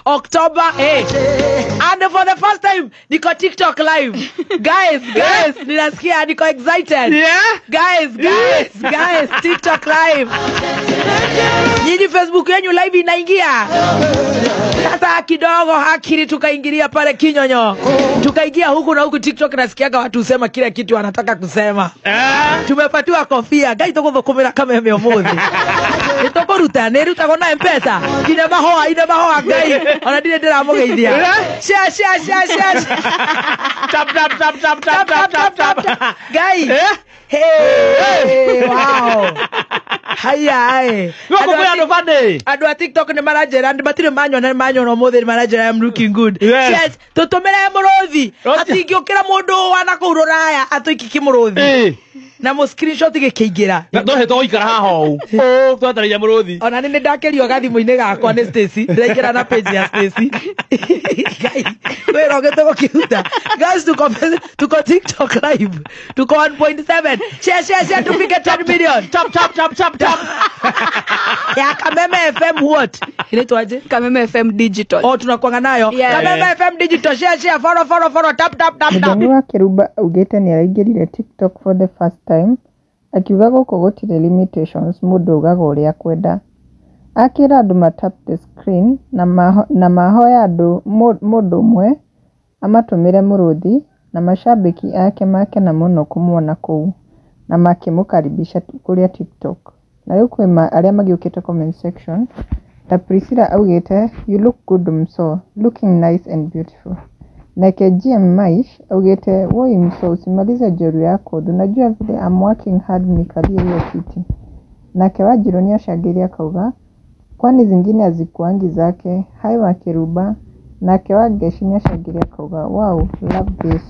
October. Hey. And for the first time niko TikTok live. Guys, guys, ninasikia niko excited. Guys, guys, guys, TikTok live. Nyinyi Facebook yenyu live inaingia. Sasa kidogo akili tukaingilia pale kinyonyo. Tukaingia huku na huku TikTok, nasikiaga watu husema kila kitu wanataka kusema. Tumepatiwa kofia. Ngai, tũgũthũkũmĩra Kameme ũmũthĩ. Nĩ tũkũruta, nĩ ĩrutagwo na M-Pesa. Nginya mahoa, ine mahoa. Ngai, ona ndirĩ ndĩramũgeithia. Share, share, share, share. Tap, tap, tap, tap, tap, tap, tap, tap. Ngai. Hey, wow. Haya, ai. Gũkũ kwĩ andũ bande. Andũ a TikTok nĩ maranjĩra nĩ matirĩ manyona, nĩ manyona ũmũthĩ, nĩ maranjĩra I'm looking good. Yes, tũtũmĩre mũrũthi. Atingĩũkĩra mũndũ wana kũu rũraya atũiki kĩmũrũthi. Na mũ screenshot gĩkĩingĩra. Ndohe tũgũikara haha ũũ. Ũũ twetereire mũrũthi. Ona nĩ ndakerio gathimũ-inĩ gakwa nĩ Stacy, ndĩraingĩra na page ya Stacy. Ngai, wĩra ũngĩ tũgũkĩruta. Guys, tuko TikTok live, tuko 1.7. Share, share, share, tufike 10 million. Tap, tap, tap, tap, tap. Ya Kameme FM, what inaitwaje? Kameme FM Digital. Oh, tunakuanga nayo. Yeah. Kameme FM Digital, share, share, follow, follow, follow, tap, tap, tap, tap. Mũthoni wa Kĩrumba augĩte nĩaraingĩrire TikTok for the first time, akiuga gũkũ gũtirĩ limitations, mũndũ augaga ũrĩa akwenda. Akĩra andũ ma tap the screen na mahoya andũ mũndũ ũmwe amatũmĩre mũrũthi, na macambĩki ake makena mũno kũmuona kũu na makĩmũkaribisha kũrĩa TikTok. Na rĩu kwĩ arĩa magĩũkĩte comment section ta Priscilla augĩte, "You look good mso, looking nice and beautiful." Nake GM Maish augĩte, "Woi mso, usimalize jeru yako, unajua vile I'm working hard nikalie hiyo kiti." Nake Wanjiru nĩacangĩire akauga, "Kwani zingine hazikuangi zake? Hai wa Kĩrumba." Nake Wangeci nĩacangĩire akauga, "Wow, love this."